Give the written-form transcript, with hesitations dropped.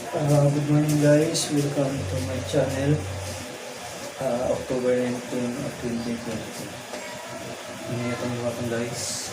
Good morning, guys, welcome to my channel. October 19 of 2020. Ano itong buhaton, guys?